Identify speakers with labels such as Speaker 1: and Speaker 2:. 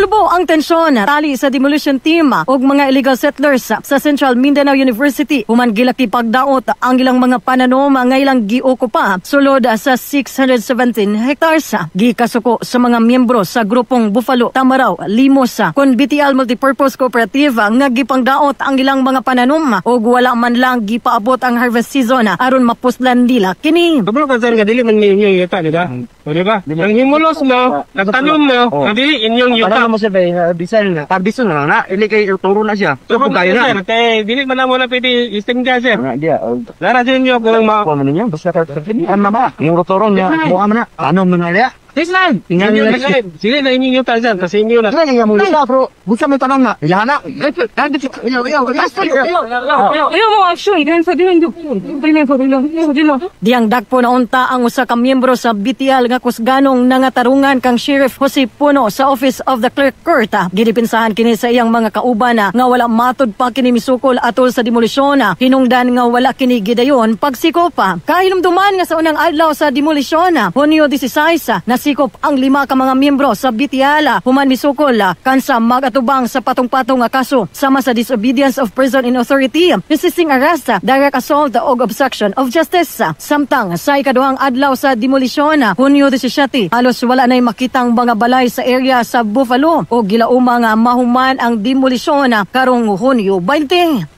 Speaker 1: Pulbo ang tensyon tali sa demolition team ug mga illegal settlers sa Central Mindanao University human gilaki pagdaot ang ilang mga pananom nga ilang giokupa sulod sa 617 hectares. Gikasuko sa mga miyembro sa grupong Buffalo, Tamaraw, Limos kon BTL Multipurpose Cooperative nga gipangdaot ang ilang mga pananom ug wala man lang gipaabot ang harvest season aron mapuslan nila kini.
Speaker 2: Kabalo ka, sir, nga dili man inyong yuta, di ba? O, di ba? Ang himulos mo, nagtanom mo, nga dili inyong yuta.
Speaker 3: Ano mo, sir, bay, bisan na. Tarbison na lang na. Ili kay turo na siya. So, kung kayo na.
Speaker 2: Sir, kay dili man namo na pwede istingga, sir.
Speaker 3: Nga dia.
Speaker 2: Lara sa inyo kung ma
Speaker 3: Kuha man ninyo. Basta ka ang mama. Yung rotoro niya. Buka man na. Ano man na niya?
Speaker 2: This land.
Speaker 3: Tingnan
Speaker 2: Inyo
Speaker 3: nila
Speaker 2: na, sir. Sila na inyong yuta, sir. Kasi inyo na.
Speaker 3: Ano nga mo sa pero gusto mo tanong na. Ilahan na.
Speaker 4: Ayaw mo action, yan sa din
Speaker 1: Diyang dakpo na unta ang usa ka miyembro sa BTL nga kusganong nangatarungan kang Sheriff Jose Puno sa Office of the Clerk Court. Gidipinsahan kini sa iyang mga kauban nga wala matud pa kini misukol atol sa demolisyon, hinungdan nga wala kini gidayon pagsikop. Kahinumduman nga sa unang adlaw sa demolisyon, Hunyo 16, nasikop ang lima ka mga miyembro sa BTL human misukol kansa magatubang sa patong-patong nga kaso sama sa disobedience of person in authority, resisting arrest, direct assault ug obstruction of justice. Samtang sa ikaduhang adlaw sa demolisyon, Hunyo 17, halos wala na'y makitang mga balay sa area sa Buffalo o gilauma nga mahuman ang demolisyon karong Hunyo 20.